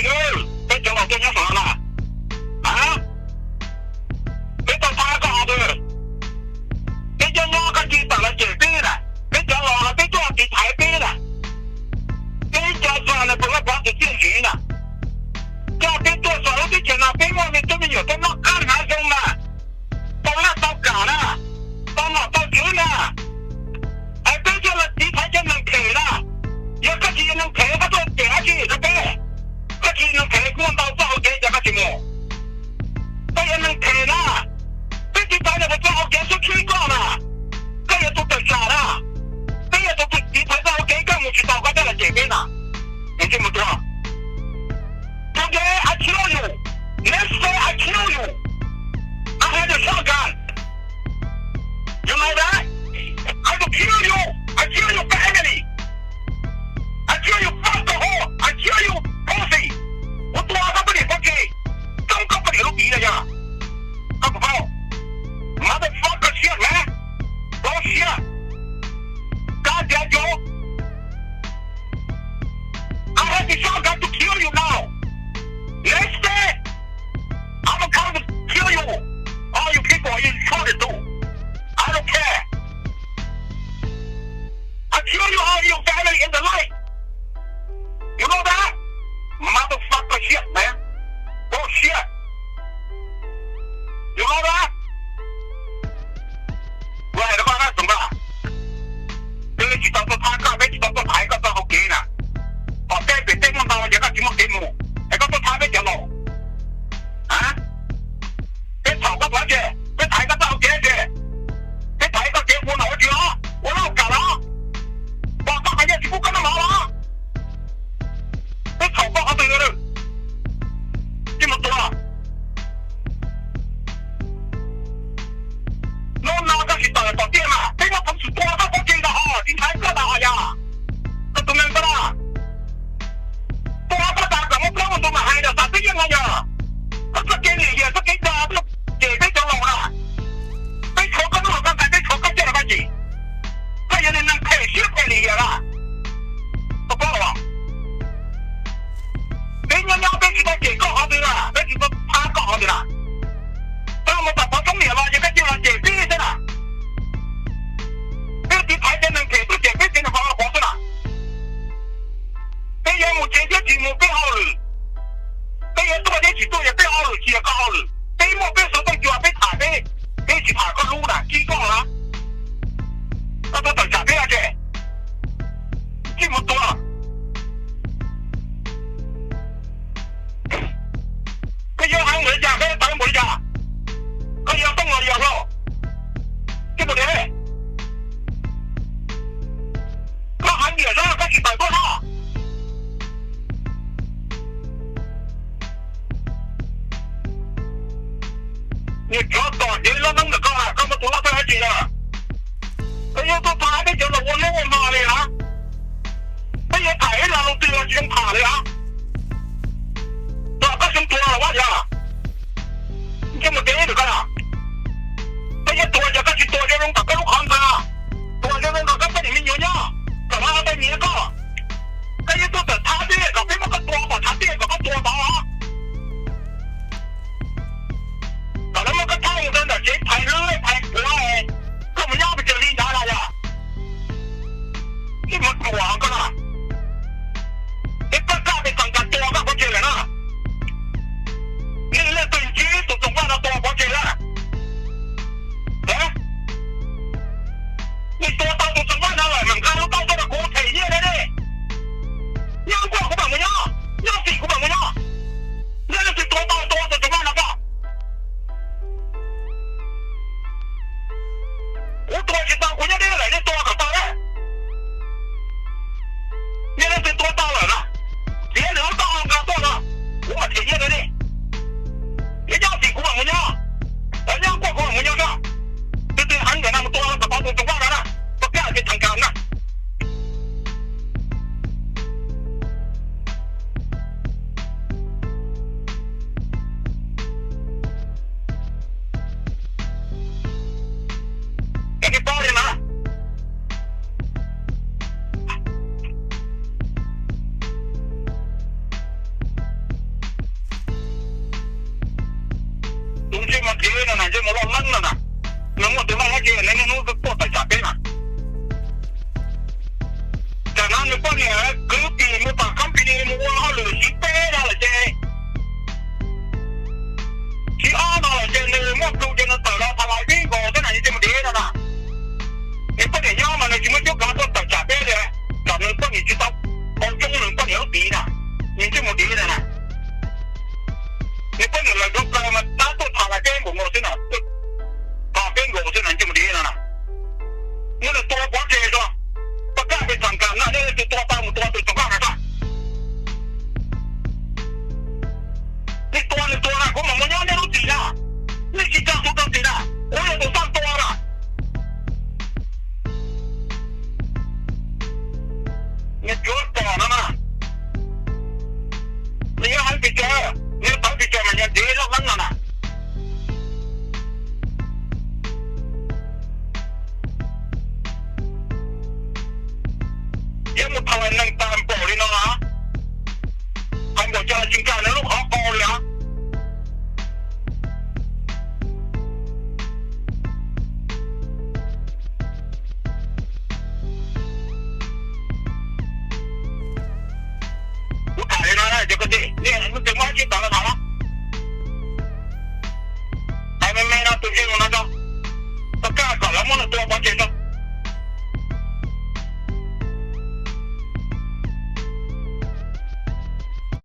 Peb cov laus tuaj nyob saum no na, peb tuaj thab koj qhov twg? Peb nyob nyob koj cia li tawm los cem peb na. Peb cov laus los peb tuaj tiv thaiv peb na. Peb cov xwm na puas muaj pov txwv txiaj ntsig na? Coj peb tuaj saum lub teb chaws no peb muaj me tub me nyuam tuaj noj qab hnav zoo na, tau laj tau kam na, tau nom tau tswv na. Es peb coj los tiv thaiv cov neeg phem na. Yog koj tsis yog neeg phem koj tuaj cem dab tsi rau peb? Koj tsis yog neeg phem kuj ntau txoj hau kev cas koj tsis mus? Koj yog neeg phem na, peb tiv thaiv los puas txoj hau kev xub khib koj na. Koj yog tus tawm tsam na, peb yog tus tiv thaiv txoj hau kev koj mus tsis tau koj coj los cem peb na. Mus tsis mus tuag. Today I kill you. Next day I kill you. I have a shotgun. You know that? I will kill you. I kill your family. I kill you, fuck the whore. I kill you, pussy. Kuv tua koj poj niam pov tseg, tsoo koj poj niam lub tiv na yog. Koj puas paub? Motherfucker shit, man. Bullshit. Goddamn you. I have the shotgun to kill you now. Next day, I'm gonna come to kill you. All you people in Jordan too. I don't care. I kill you all your family in the life. You know that? Motherfucker shit, man. Bullshit. You know that? Kuv hais rau koj na Toom Npaj, peb tsis tau tuaj thab koj, peb tsis tau tuaj thaiv koj txoj hau kev na. Tom tej pem tej muaj ntau ces koj tsis muaj kev mus, es koj tuaj thab peb cov laus. Peb txhaum koj tus dab tsi? Peb thaiv koj txoj hau kev dab tsi? Peb thaiv koj kev ua nom ua tswv los, ua laj kam los, pom koj qhov nyiaj tsis pub koj noj mov los? Peb txhaum koj qhov twg? Tsis mus tuag. Hnub no koj tsis tawm tom tiaj mas peb muab peev xwm tua koj pov tseg nkaus ho tsis ntshai koj tas ho yog koj tus neeg koj na. Tua koj tas kom muab plaub mus ntu mam hais los xav twb yeej no yog koj txoj kev lim hiam txoj kev dag tuaj cem peb cov laus na. Peb tshuav koj hnub los koj ntxhais, peb tshuav koj coj los koj cem. Koj yog neeg phem siab phem lim hiam na. Koj paub los? Peb nyob nyob peb tsis tau cem koj qhov twg na, peb tsis tau thab koj qhov twg na. Peb mus tom pov roob niam los ces koj cia li los cem peb xwb na. Peb tiv thaiv cov neeg phem tuaj cem peb tsev neeg pov los pov xwb na. Peb yuav mus tsev thiab tsis mus peb hauj lwm, peb yuav tuaj thiab tsis tuaj yog peb hauj lwm tsis yog koj hauj lwm. Peb muaj peb xov tooj cua peb tham peb, peb tsis tham koj lub na, kib koj na. Koj tuaj tawm tsam peb dab tsi? Tsis mus tuag. Koj yuav heev npaum li cas, koj yuav tawv npaum li cas, koj yuav tooj los yog hlau, tsis mus deb. Koj heev diam zog koj tsis tawm tuaj no. Niag tsov tom dev loj neeb ntawm koj, koj muaj tus loj thawj dab tsi na? Koj yuav tuaj tham peb cov laus ua hnub ua hmo li na. Peb yuav tham ib lo lus twg los tsis zoo tham li na. Txog koj xyoo tuag los ua yog, ntsej muag dev ntawm koj na. Peb yuav tuag ces koj tsis tuag zoo zoo tom koj lub qhov ntxa, tuag zoo zoo tom koj poj niam me nyuam nyob, kom lawv ho tau nyiam koj. Koj yuav tuaj tawm thab teb kom peb muab koj tua tom thab teb kom koj tuag tod. Kom lawv muab koj thauj mus rau ntawm tsev thaiv hlwb thaiv puav, koj mus nyob pes tsawg li ntawd los yog. Ib muag ruam koj na. Peb pab kaj Dev no na, ntsej muag loj leeb no na, nws muaj tus neeg dab tsi nws niaj hnub tuaj tawm tsam peb na? Tam no nws poj niam kwv tij mus tom company mus ua hauj lwm siv peb no lawm ces, siv ob no lawm ces nws muaj plhu ces nws tawm los tham lais peb nkaus xwb na, ntsej muag dev no na. Nws poj niam nyob mas nws tsis muaj cuab kav tuaj tawm tsam peb li, kom nws poj niam tsis tau tau coob nws poj niam lub txiv na, ntsej muag dev no na. Nws poj niam lawv nrov plaws mas tab tuaj tham lais peb nkaus no xwb na, tham peb nkaus xwb na, ntsej muag dev no na. Muab nws tua pov tseg tso, pab kaj pes tham kam na, nej leej twg tua tau mus tua tus tsoos kaj na tso. Nej tua nws tua na, kuv mam mus nyob nej lub txim na, nej tsis tso kuv rau txim na, kuv yog tus xaj tua na. Nws cuav tom no na, nws yuav hais pes tsawg, nws tawv pes tsawg mas yog dev loj leeb no na. Yuav mus tham lais neeg tag npaum li no na, hais npaum cas los tsis nkag nws lub qhov qau li os. Kuv tham li no cov kwv tij, nej leej twg muaj dab tsi tau los tham los, hais me me no tus ntsej muag no tso.